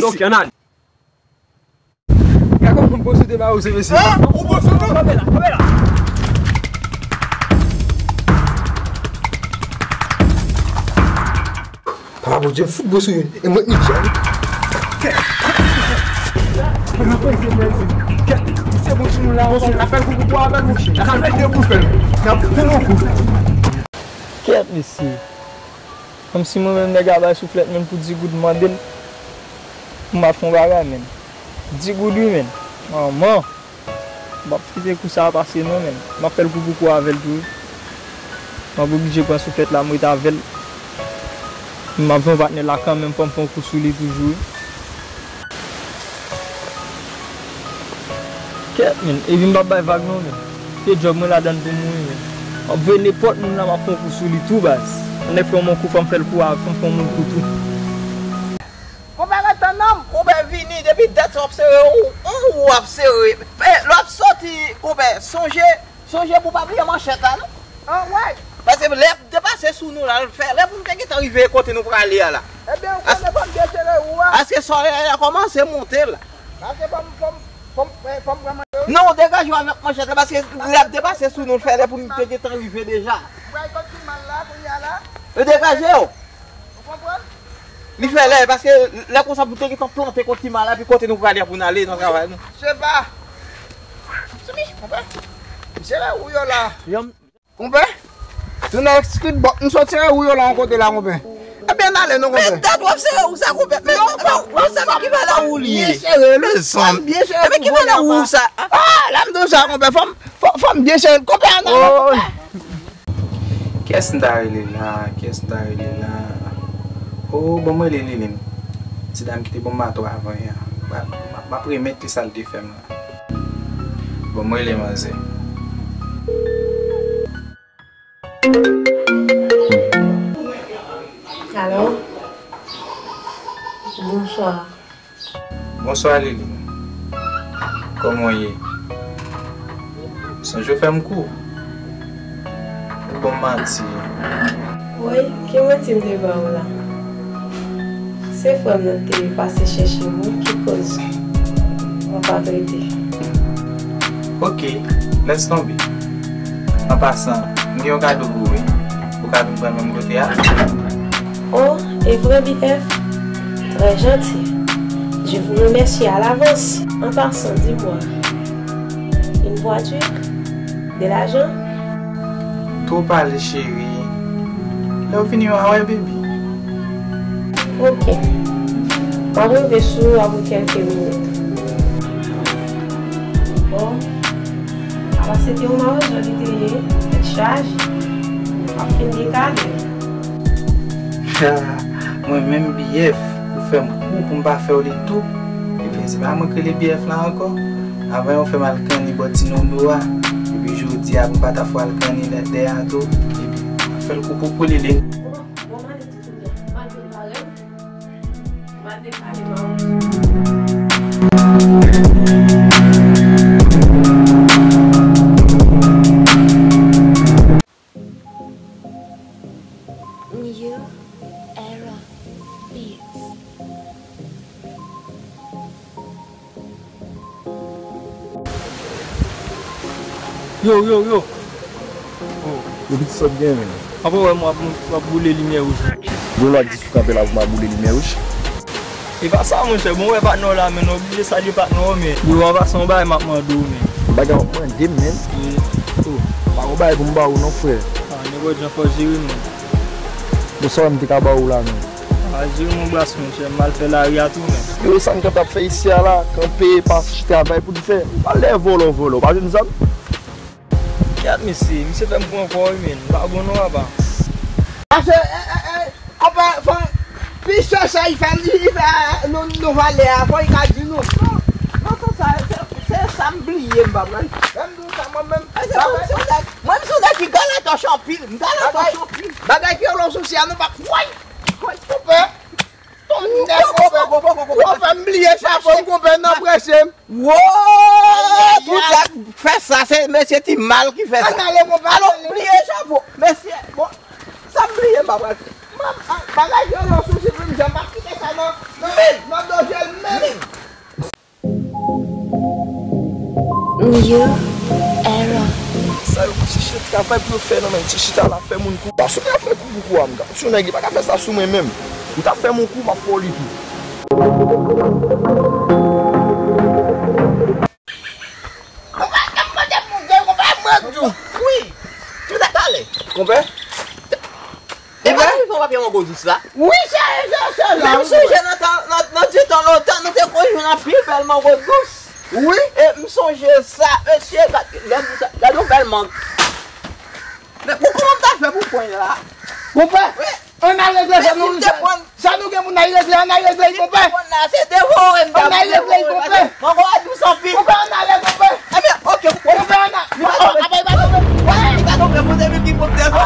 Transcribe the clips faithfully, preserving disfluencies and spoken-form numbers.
Ok, ann ale. Gade kòman Boso te ba yo se mesye. Ah, ou Boso non? Kanpe la, kanpe la. Papa Bondye, m fout bon sou youn. E mwen ki jan. Kèt, misye bon sou nou la. Bon sou nou, n ap fè l kou pou avè l, monchè. N ap fè de pou fè l. N ap fè l kou. Kèt, mesye. Kòmsi mwen menm nèg la bay souflèt menm pou di goud m mande l. Pou m ap fè yon bagay, menn. Di goud wi, menn. Manman. M p ap kite kou sa a pase non, menn. M ap fè l kou pou kou avè l tou wi. M ap oblije pran souflèt la, m ret avè l. M ap jwenn patnè la kanmenm, fò m fè yon kou sou li toujou wi. Kèt, menn. Epi m p ap bay vag non, menn. Se djòb mwen ladann pou mouri, menn. M ap voye nenpòt moun la, m ap fè yon kou sou li tou, baz. Yon nèg fè m yon kou, fò m fè l kou a, fò m fè yon moun kou tou. Konpè, ret tann non, konpè vini, depi dat sa w ap sere, ou, ou, ou ap sere. E, lè w ap soti, konpè, sonje, sonje pou w pa bliye manchèt la, non. Anwèy. Paske lè y ap depase sou nou la, l fè lè pou nou te gentan rive kote nou prale a la. Ebyen, ou konnen fò m desere ou a. Paske solèy la kòmanse monte la. Paske fò m, fò m, fò m, eh, fò m pran manchèt. Non, degaje w avèk manchèt la, paske lè y ap depase sou nou, l fè lè pou nou te gentan rive deja. Ou pral kot Timal la, kounye a la. Degaje w. Ou konprann? Li fè lè, paske lè konsa pou te gentan plante kot Timal la, epi kote nou prale a pou n ale nan travay nou. Se pa. Sou mi, konpè. Misye la, ou yo la. Konpè? Tounen street bop, m sot sere ou yo la yon kote la, konpè. Ebyen, n ale non, konpè. Men dat w ap sere ou sa, konpè. Men non, non, non, sa ki valè ou li ye. Byen sere, lezanm. Byen sere. Ebyen, ki valè ou sa? Ah, la m di w sa, konpè. Fò m, fò, fò m byen sere. Konpè, ann ale, konpè. Kiyès m ta rele la? Kiyès m ta rele la? Oh, bon, m rele Liline. Ti dam ki te ban m mato avan yè a. M ap, m ap, m ap remèt li sa l te fè m la. Bon, m rele manzè. Alo? Bonswa. Bonswa, Lili. Kòman w ye? Sonje w fè m kou? Ou ban m manti. Woy, ki manti m te ba w la? Se frè m nan te pase chèche m wi, ki koz mwen pa t rete. Ok, lès tonbe. An pasan, m gen yon kado pou ou wi. Ou ka vin pran l menm kote a? Oh, est vrai, B F? Très gentil. Je vous remercie à l'avance. En passant, dis-moi, une voiture, de l'argent? Twò pale, cheri. Lè w vini, w a wè, baby. Ok. M ap rive sou ou apre kèlke minit. Bon. Apa se te yon mawozo li te ye, tèt chaje. M ap fin detale. Mwen menm, B F, ou fè m kou pou m pa fè w li tou. Ebyen, se pa mwen k rele B F la ankò. Avan, yo fè m al kanni bò ti nono a. Epi jodi a, pou m pa ta fè w al kanni dèyè a tou. Epi, m ap fè l kou pou kou, Lili. Bon, bon, m ale di tou byen. M al vin parèt. M al vin pale mawozo. New Era Beats. Yo, yo, yo. Oh. Yo, pitit, sa w gen, menm? Apa w wè m w ap, w ap boule limyè wouj la? Yo, lwa di sou kanpe la pou m ap boule limyè wouj. E pa sa, monchè, bon, w wè patnè w la, men, w oblije salye patnè w, men. Yo, an pasan, yon bagay m ap mande w, men. Yon bagay w ap mande m, menm? Wi. Oh, pa yon bagay pou m ba ou non, frè. Ah, nenpòt jan, fò w jere, men. Bon, sa w wè m te ka ba ou la, menm? Ah, jere m yon bras, monchè, m al fè lari a tou, men. Yo, sa n kanpe ap fè isi a la, kanpe, pa chita, bay pou n fè. Ou pa lè vòlò, vòlò, w pa jwenn zam? Gad mesye, misye fè m pran kò wi, men. M pa bon non, papa. Pase, e, e, e, apa, fò, pi sè sa, li fè, li fè, nou, nou valè a, fò li ka di nou. Non, non, se sa, se, se sa m bliye, m pa pral. Lè m di w sa, mwen menm, mwen, se yon nèg, mwen, m se yon nèg ki galantoch anpil, m galantoch anpil. Bagay ki rele w sou sè a, nou pa kwè. Kwè, konpè. Ou fè m bliye chapo m, konpè, nan prese m. Wo! Tout sa k fè sa, se mesye Timal ki fè sa. Ann ale, konpè, ann ale. Alò, bliye chapo. Mesye, bon, sa m bliye, m pa pral. Bagay yo, non, sou siprim, jan m pa kite sa nan, nan, nan dojèl. Sa yo, ti chita travay pou yo fè non, men ti chita la fè moun kou. Paske w ka fè kou pou kou a, m ka. Si yon nèg li pa ka fè sa sou mwen menm, ou ta fè m yon kou, m ap fè w li tou. Konpè, m ap mande pou w, konpè, mwen tou. Wi. Tout a talè. Konpè. E pa li fè w papye mango dous la? Wi, se, se, se la. Men m sonje nan tan, nan, nan ti tan lontan, nou te konn jwenn anpil bèl mango dous. Wi. E m sonje sa, mesye, gad, lè m di sa, gad yon bèl mang. Men pou kòman m ta fè pou pran la? Konpè, wi. Ann al regle sa nou, sa, sa nou gen pou n al regle, ann al regle, konpè. Ann al regle, konpè. Mango a dous anpil. Konpè, ann ale, konpè. Ebyen, oke, konpè, ann ale. Li pa tonbe. Li pa tonbe, poze men ki pwòp tèt.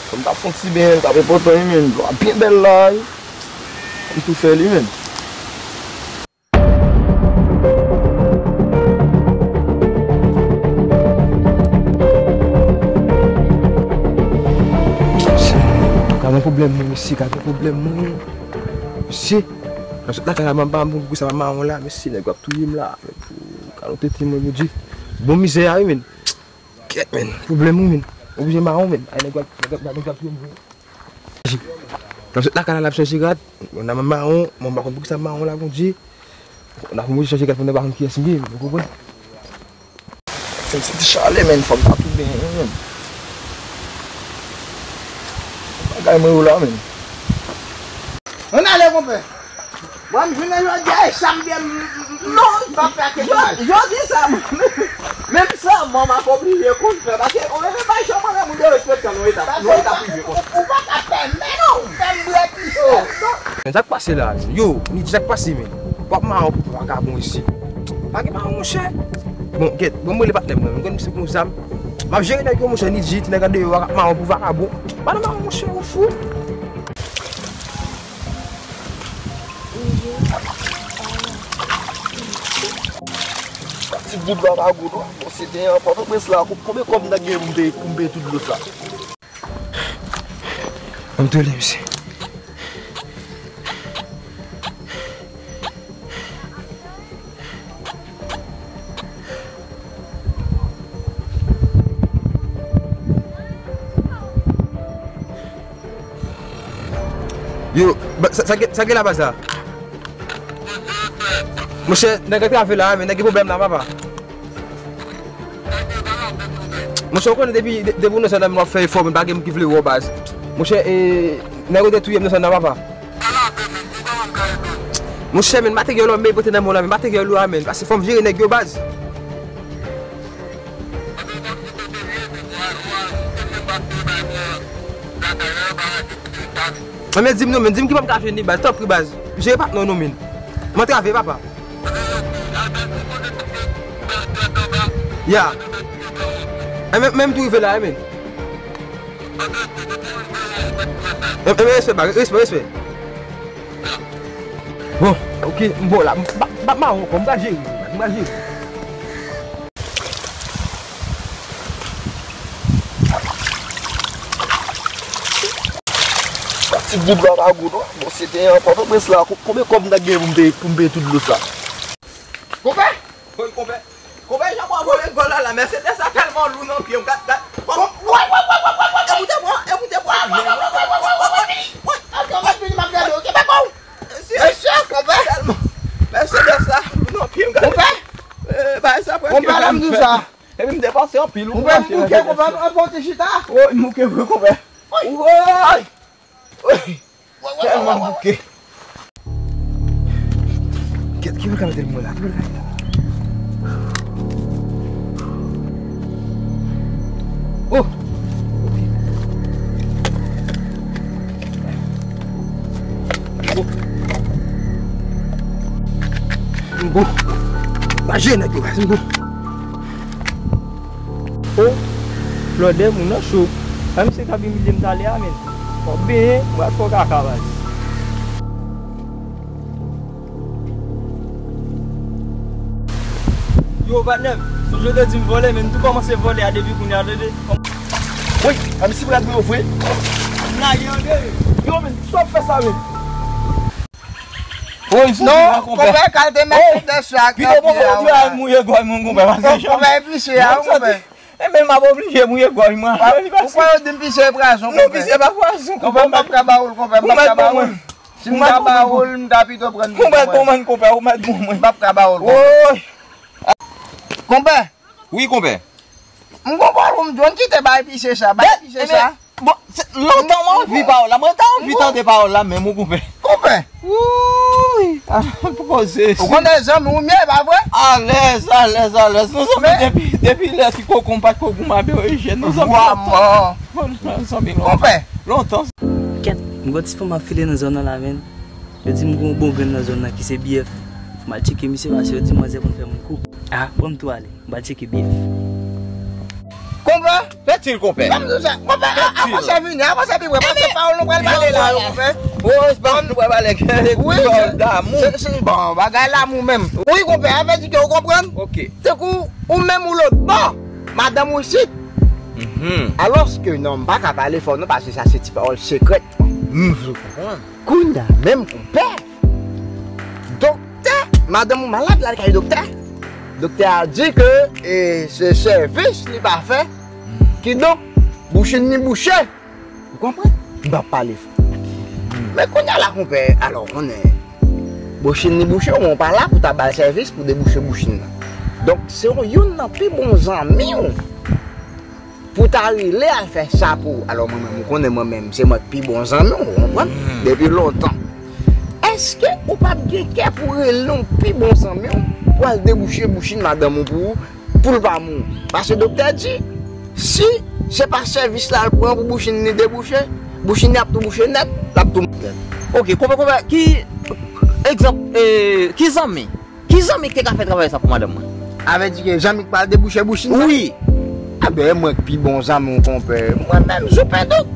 Kòm ta fè yon ti benyen, l t ap enpòtan, wi, men. Dlo a byen bèl la, wi. Kòm tou fè li, men. Gade pwoblèm mwen, mesye, gade pwoblèm mwen. Mesye, nan sot lakay la, m ap ba m pou sa mawon la, mesye, nèg yo ap touye m la, men pou kalot tete mwen, Bondye. Bon mizè a, wi, men. Kèt, men. Pwoblèm, wi, men. Oblije mawon, men. Ay, nèg yo ap, nèg yo ap, nèg yo ap touye m vre. Nan sot lakay la, l ap chanje rad. Bon, nan mawon, mwen pa konn poukisa mawon la, Bondye. Nan fè mwen chanje rad pou nèg pa konn kiyès m ye, ou konprann? Fè m santi chalè, men, fò m ta tou benyen, men. Bagay mwen yo la, men. Ann ale, konpè. Mwen, m jounen jodi a, e sa m gen, m, m, m, non, m pa fè a ke jodi, jodi sa, menm sa, manman k oblije konn fè, paske, ou menm, bay chan, mwen, moun derespektan, nou eta, nou eta prive konsa. Ou pa ka pèmèt, non, fè m bwè pis la. Men sa k pase la, yo, ni di sa k pase, men. W ap mawon pou vagabon isi. Pa gen mawon, monchè. Bon, gèt, bon, m rele patnè m nan, m konn misye pou yon zam. M ap jere nèg yo, monchè, ni di, ti nèg andeyò a k ap mawon pou vagabon. Pa nan mawon, monchè, ou fou. Ti bout la pa goud, bon, se te an Pòtoprens la, konbyen kòb m ta gen pou m peye, pou m peye tout dlo sa? Ann tou li, mesye. Yo, ba, sa, sa, gen- sa gen la baz la? Monchè, nèg antrave la, men nèg gen pwoblèm la, papa. Monchè, ou konnen depi, de- depi w nan zòn nan, men w ap fè efò, men pa gen moun ki vle wè w, baz. Monchè, e, nèg yo te touye m nan zòn nan, papa. Monchè, men materyèl ou, men pote nan men w la, men materyèl ou a, men. Pase fò m jere nèg yo, baz. Ebyen, di m non, men, di m ki pa m ka jwenn li, baz. Tanpri, baz. Jere patnè w non, men. M antrave, papa. Ya. E men, men m tou rive la, e men. E, e men, respè, baz, respè, respè. Bon, oke, m bon la. M pa, m pa mawon ankò, m pral jere, m pral jere. Ti bout la pa goud, wi. Bon, se te an Pòtoprens la, ko- konbyen kòb m ta gen pou m peye, pou m peye tout dlo sa? Konpè! Wi, konpè. Konpè, jan mwen vole gòl la, la, Mèsedès la tèlman lou nan pye m, gad, gad. Kòm- Wè, wè, wè, wè, wè, wè, wè. E moute bwa, e moute bwa. Wè, wè, wè, wè, wè, wè, wè, wè. Wè, wè, wè, wè, wè, wè, wè. Mesye, konpè. Tèlman. Mèsedès la lou nan pye m, gade. Konpè. Eh, bagay sa prèske fè m fè. Epi m depanse anpil, ou konprann, cheri. Konpè, m bouke, konpè, ann fè yon ti chita. Woy, m bouke vre, konpè. Woy. Woy. Tèlman bouke. Kèt, ki bri k ap mete l mwen la? Ki bri k ap mete l la? Oh! M gou. M gou. Pa jere nèg yo, baz, m gou. Oh, Flòdè, moun nan cho. A, misye k ap imilye m talè a, men. Fò benyen, m pral fè w kaka, baz. Yo, patnè m, sonje w te di m vòlè, men m tou kòmanse vòlè a depi kounye a, tande. Woy, a misye pral pou yo vre. M lage an dèyè. Yo, men, sa w ap fè sa, men? Woy, soti la, konpè. Konpè, kal te mèt sou tè sa ak pito pye a, mouye gòj mwen, konpè, pase jan. Konpè, epi se a, konpè. E men m ap oblije mouye gòj mwen. Ou kwè yo di m pise pwazon, konpè? Non, pise pa pwazon, konpè, m p ap ka ba ou l, konpè, m p ap ka ba ou l. Si m ta ba ou l, m ta pito pran l. Konpè, konpè, konpè, ou mèt bon mwen. M p ap ka ba ou l, konpè. Woy. Konpè. Wi, konpè. M gon pawòl pou m di w, n kite bay pise sa, bay pise sa. Bon, se, lontan mwen anvi pawòl la, mwen ta anvi tande pawòl la menm, ou konpè. Konpè. Woy, a, poze. Ou konnen zanmi w m ye, pa vre? Alèz, alèz, alèz. Nou zanmi depi, depi lè ti koko m pa t ko goumen avè Ejèn. Nou zanmi lontan. Vwa mò. Bon, nou zanmi lontan. Konpè. Lontan. Kèt, m gon ti fanm ap file nan zòn nan la, menn. Yo di m gon bon grenn nan zòn nan ki se B F. Fò m al tcheke misye, paske yo di manzè konn fè moun kou. A, bon, m tou ale. M pral tcheke B F. Konpè? Fètil, konpè. Sa m di w sa. Konpè, a, a, konpè, vini, a, konpè, pi pre. Paske pawòl nou pral pale la, yo, konpè. Woy, se pawòl nou pral pale. Wi, pawòl damou. Se, se, bon, bagay lamou menm. Wi, konpè, a vle di ke ou konprann? Ok. Tankou ou menm ou lòt bò, madanm ou isit. Alòske non, m pa ka pale fò non, paske sa se ti pawòl sekrè. M vle konprann. Kounye a menm, konpè, doktè, madanm ou malad, l al kay doktè. Doktè a di ke, e, se sèvis li pa fè. Kidonk, bouch li bouche. Ou konprann? M p ap pale fò. Men kounye a la, konpè, alò, konnen, bouch li bouche, ou pa la pou ta ba l sèvis pou debouche bouch li nan. Donk, se yon, youn nan pi bon zanmi w pou ta rele al fè sa pou ou. Alò, mwen menm, ou konnen mwen menm, se mwen k pi bon zanmi w, ou konprann? Depi lontan. Èske ou p ap gen kè pou rele yon pi bon zanmi w pou al debouche bouch li madanm ou pou ou, pou l pa mouri? Paske doktè di, si se pa sèvis la l pran pou bouch li debouche, bouch li ap tou bouche nèt, l ap tou mouri nèt. Ok, konpè, konpè, ki egzanp, e, ki zanmi? Ki zanmi ki te ka fè travay sa pou madanm mwen? A vle di ke zanmi k pral debouche bouch li nan? Wi. A ben, e mwen k pi bon zanmi w, konpè. Mwen menm, Zoupendou.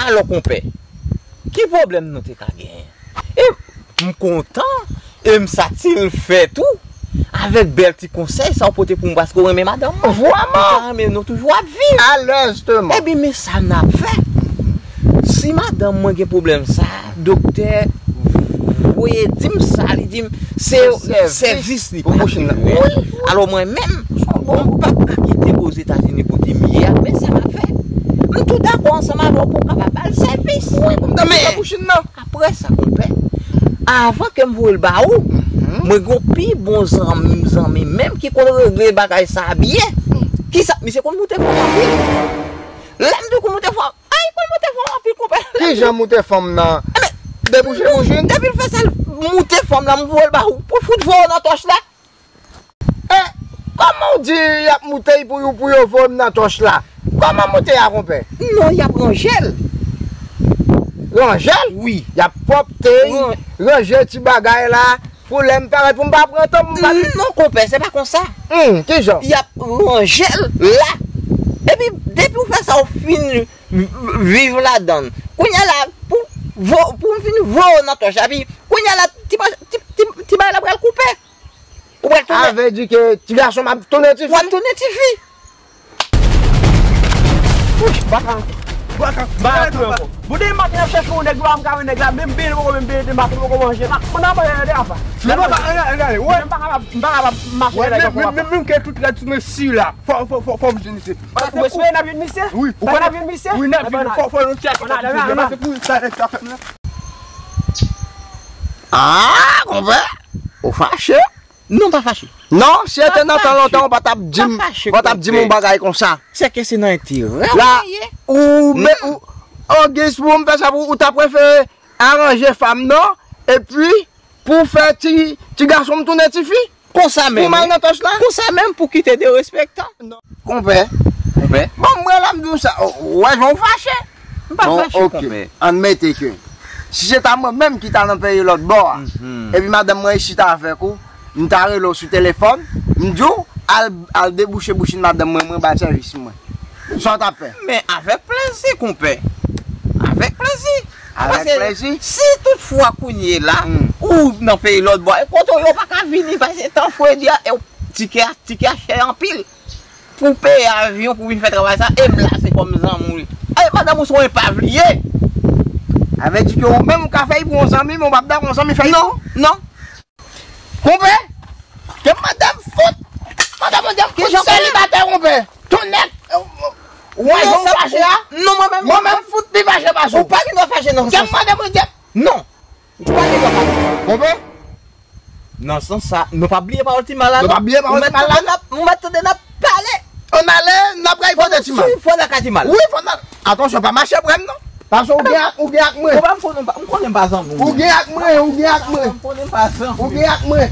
Alò, konpè, ki pwoblèm nou te ka genyen? E m kontan, e m satisfè tou, avèk bèl ti konsèy sa w pote pou mwen, paske w renmen madanm mwen. Vrèman? Ou ta renmen nou toujou ap viv. Alèz, Toma. Ebyen, men sa n ap fè. Si madanm mwen gen pwoblèm sa, doktè voye di m sa, li di m se sèvis li pou bouch li nan. Wi. Alò, mwen menm, bon, m p ap ka kite Ozetazini kote m ye a, men sa m ap fè. M tou dakò ansanm avè w pou w kapab ba l sèvis. Wi, pou m ta fè bouch li nan. Apre sa, konpè, avan ke m voye l ba ou, mwen gon pi bon zanmi, zanmi menm ki konn regle bagay sa byen. Kisa, misye konn moute fanm anpil. Lè m di w konn moute fanm, ay, konn moute fanm anpil, konpè. Kijan moute fanm nan? Debouche bouch li? Depi l fè sa, l moute fanm nan, m voye l ba ou pou l fout voye w nan tòch la. E, kòman w di y ap moute l pou yo, pou yo voye m nan tòch la? Kòman moute a, konpè? Non, y ap ranje l. Ranje l? Wi. Y ap pwòpte l, ranje ti bagay la, pou lè m parèt pou m pa pran tan pou m pa... Non, konpè, se pa konsa. Hmm, kijan? Y ap ranje l la. Epi, depi w fè sa, w fin viv ladan l. Kounye a la, pou, pou m fin voye w nan tòch la, epi kounye a la, ti, ti, ti, ti bagay la pral koupe. Ou pral tounen. A vle di ke ti gason m ap tounen tifi? W ap tounen tifi. Wouch, baka, baka, baka tou ankò. Bon, depi maten ap chèche yon nèg, m pa ka wè nèg la, menm benyen li poko menm benyen, depi maten li poko manje. Mwen nan manje de apa. Men papa, ann ale, ann ale, wè. M pa kapab, m pa kapab mache menm, menm ke tout rèd sou men si la. Fò, fò, fò, fò m jwenn misye. Ou espere n ap jwenn misye? Wi, ou konnen n ap jwenn misye? Wi, n ap jwenn, fò, fò nou tchèke. Ann ale, ann ale, ann ale. Se pou sa nèg sa fè m la. Ah, konpè, ou fache? Non, m pa fache. Non, si se te nan tan lontan, ou pa t ap di m, ou pa t ap di m yon bagay konsa. Se ke se nan enterè w la ye. Ou, men, ou, an giz pou m fè sa pou ou, ou ta prefere aranje fanm nan, epi pou fè ti, ti gason m tounen tifi? Konsa menm. Pou m al nan tòch la? Konsa menm, pou kite derespektan. Konpè. Konpè. Bon, mwen la, m di w sa. Ou wè jan w fache? M pa fache, konpè. Bon, ok. Admete ke si se ta mwen menm ki ta nan peyi lòt bò a, epi madanm mwen isit avèk ou, m ta rele w sou telefòn, m di w, al, al debouche bouch madanm mwen, mwen ba l sèvis mwen. Sa w t ap fè? Men avèk plezi, konpè. Avèk plezi. Avèk plezi. Paske si toutfwa kounye la, ou nan peyi lòt bò, e kote w yo pa ka vini, paske tan fredi a, e w, tikè a, tikè a chè anpil. Pou peye avyon, pou vin fè travay sa, e m la se kòm zanmi w. Ay, madanm ou se yon epav li ye. Avè di ke ou menm ou ka fè l pou yon zanmi, men ou p ap dakò yon zanmi fè l pou ou. Non, non. Konpè, ke madanm fout, madanm ou di m fout selibatè, konpè. Tou nèt, ou wè jan ou fache a? Non, mwen menm. Mwen menm fout pi fache pase w. Ou pa gen dwa fache nan sans sa. Ke madanm ou di m. Non. Ou pa gen dwa fache. Konpè? Nan sans sa, nou pa bliye pawòl Ti Mal la, non. Nou pa bliye pawòl Ti Mal la, non. Ou mèt tande n ap pale. Ann ale, n ap pral kote Ti Mal. Fò n al ka Ti Mal. Wi, fò n al. Atansyon, pa mache pre m, non. Paske ou gen ak, ou gen ak mwen. Ou pa m konnen pa, m konnen pa zanmi w. Ou gen ak mwen, ou gen ak mwen. M konnen pa zanmi w. Ou gen ak mwen.